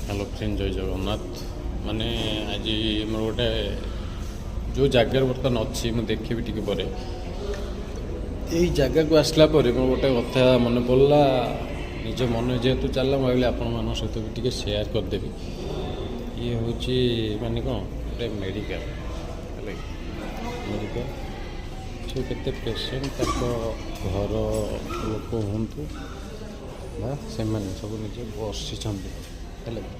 Hello friend, ଜୟ ଜଗନ୍ନାଥ। ମାନେ ଆଜି ମୋର ଗୋଟେ ଯେଉଁ ଜାଗାରେ ବର୍ତ୍ତମାନ ଅଛି, ମୁଁ ଦେଖିବି ଟିକେ ପରେ। ଏଇ ଜାଗାକୁ ଆସିଲା ପରେ ମୋର ଗୋଟେ କଥା ମନେ ପଡ଼ିଲା। ନିଜ ମନେ ଯେହେତୁ ଚାଲିଲା, ମୁଁ ଭାବିଲି ଆପଣମାନଙ୍କ ସହିତ ବି ଟିକେ ସେୟାର କରିଦେବି। ଇଏ ହେଉଛି ମାନେ କ'ଣ ଗୋଟେ ମେଡ଼ିକାଲ, ହେଲା କି? ମେଡ଼ିକାଲ ସେ କେତେ ପେସେଣ୍ଟ, ତାଙ୍କ ଘର ଲୋକ ହୁଅନ୍ତୁ ବା ସେମାନେ ସବୁ ନିଜେ ବସିଛନ୍ତି, ହେଲା କି?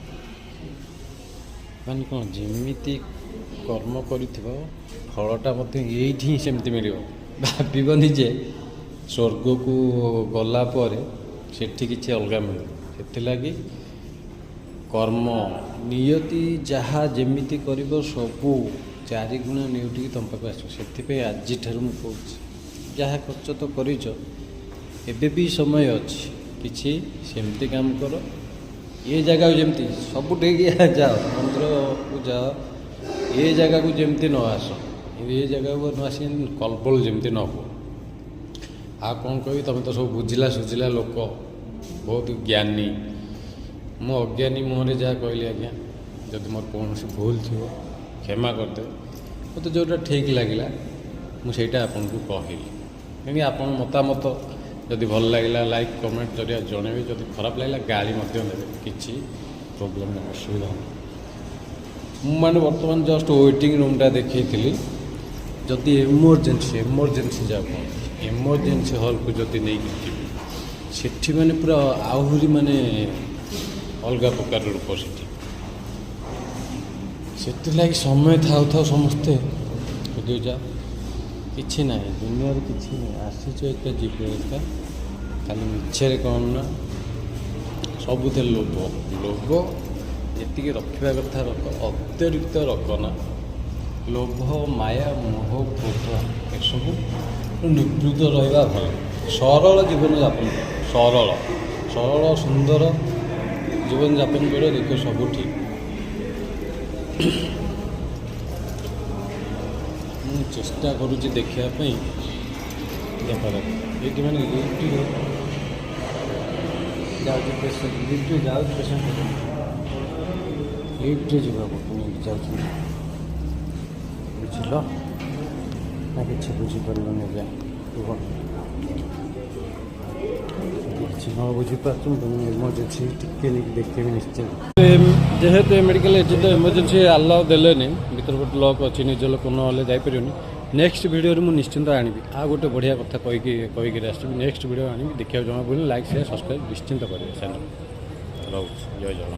ମାନେ କ'ଣ, ଯେମିତି କର୍ମ କରିଥିବ, ଫଳଟା ମଧ୍ୟ ଏଇଠି ହିଁ ସେମିତି ମିଳିବ। ଭାବିବନି ଯେ ସ୍ୱର୍ଗକୁ ଗଲା ପରେ ସେଠି କିଛି ଅଲଗା ମିଳିବ। ସେଥିଲାଗି କର୍ମ ନିୟତି ଯାହା ଯେମିତି କରିବ, ସବୁ ଚାରିଗୁଣା ନେଉଟିକି ତୁମ ପାଖକୁ ଆସିବ। ସେଥିପାଇଁ ଆଜିଠାରୁ ମୁଁ କହୁଛି, ଯାହା ଖର୍ଚ୍ଚ ତ କରିଛ, ଏବେ ବି ସମୟ ଅଛି, କିଛି ସେମିତି କାମ କର। ଏ ଜାଗାକୁ ଯେମିତି ସବୁଠିକି ଯାଅ, ମନ୍ଦିରକୁ ଯାଅ, ଏ ଜାଗାକୁ ଯେମିତି ନ ଆସ, ଏ ଜାଗାକୁ ନ ଆସି କଲବଲ ଯେମିତି ନ ହୁଅ। ଆଉ କ'ଣ କହିବି? ତୁମେ ତ ସବୁ ବୁଝିଲା ସୁଝିଲା ଲୋକ, ବହୁତ ଜ୍ଞାନୀ। ମୁଁ ଅଜ୍ଞାନୀ ମୁହଁରେ ଯାହା କହିଲି ଆଜ୍ଞା, ଯଦି ମୋର କୌଣସି ଭୁଲ ଥିବ କ୍ଷମା କରିଦେବେ। ମୋତେ ଯେଉଁଟା ଠିକ୍ ଲାଗିଲା, ମୁଁ ସେଇଟା ଆପଣଙ୍କୁ କହିଲି। ତେଣିକି ଆପଣ ମତାମତ ଯଦି ଭଲ ଲାଗିଲା, ଲାଇକ୍ କମେଣ୍ଟ ଜରିଆରେ ଜଣେଇବେ। ଯଦି ଖରାପ ଲାଗିଲା, ଗାଳି ମଧ୍ୟ ଦେବେ, କିଛି ପ୍ରୋବ୍ଲେମ୍ ନାହିଁ, ଅସୁବିଧା ନାହିଁ। ମୁଁ ମାନେ ବର୍ତ୍ତମାନ ଜଷ୍ଟ ୱେଟିଂ ରୁମ୍ଟା ଦେଖେଇଥିଲି। ଯଦି ଏମର୍ଜେନ୍ସି ଯାହା କୁହନ୍ତି, ଏମର୍ଜେନ୍ସି ହଲ୍କୁ ଯଦି ନେଇକି ଯିବେ, ସେଠି ମାନେ ପୁରା ଆହୁରି ମାନେ ଅଲଗା ପ୍ରକାର ରୂପ ସେଠି। ସେଥିଲାଗି ସମୟ ଥାଉ ଥାଉ ସମସ୍ତେ ଯଦି ଯାଅ। କିଛି ନାହିଁ ଦୁନିଆରେ, କିଛି ନାହିଁ। ଆସିଛ ଏକା, ଯିବ ଏକା। ଖାଲି ମିଛରେ କ'ଣ ନା ସବୁଥିରେ ଲୋଭ। ଲୋଭ ଯେତିକି ରଖିବା କଥା ରଖ, ଅତିରିକ୍ତ ରଖନା। ଲୋଭ, ମାୟା, ମୋହ, କ୍ରୋଧ ଏସବୁ ନିବୃତ୍ତ ରହିବା ଭଲ। ସରଳ ଜୀବନଯାପନ କର। ସରଳ ସରଳ ସୁନ୍ଦର ଜୀବନଯାପନ କର, ଦେଖିବ ସବୁ ଠିକ୍। ମୁଁ ଚେଷ୍ଟା କରୁଛି ଦେଖିବା ପାଇଁ। ଦେଖ ଦେଖ, ଏଇଠି ମାନେ ଲିଫ୍ଟରେ ଯାଉଛି ପେସେଣ୍ଟ, ଲିଫ୍ଟରେ ଯାଉଛି ପେସେଣ୍ଟ। ଲିଫ୍ଟରେ ଯିବାକୁ ନେଇକି ଯାଉଛନ୍ତି। ବୁଝିଲ ନା କିଛି ବୁଝିପାରିଲନି ଆଜ୍ଞା? କୁହ। ଯଦି କିଛି ନ ବୁଝିପାରୁଛ, ମୁଁ ତୁମକୁ ଏମର୍ଜେନ୍ସି ଟିକେ ନେଇକି ଦେଖେଇବି ନିଶ୍ଚୟ। ଯେହେତୁ ଏ ମେଡ଼ିକାଲ ଏଠି ତ ଏମର୍ଜେନ୍ସି ଆଲାଉ ଦେଲେନି, ଭିତର ପଟେ ଲକ୍ ଅଛି, ନିଜ ଲୋକ ନହେଲେ ଯାଇପାରିବନି। ନେକ୍ସଟ ଭିଡ଼ିଓରେ ମୁଁ ନିଶ୍ଚିନ୍ତ ଆଣିବି। ଆଉ ଗୋଟେ ବଢ଼ିଆ କଥା କହିକିରି ଆସିବି। ନେକ୍ସଟ ଭିଡ଼ିଓ ଆଣିବି, ଦେଖିବାକୁ ଜମା ଭୁଲିନି। ଲାଇକ୍, ସେୟାର, ସବସ୍କ୍ରାଇବ୍ ନିଶ୍ଚିନ୍ତ କରିବେ ଚ୍ୟାନେଲ୍। ରହୁଛି, ଜୟ ଜଗନ୍ନାଥ।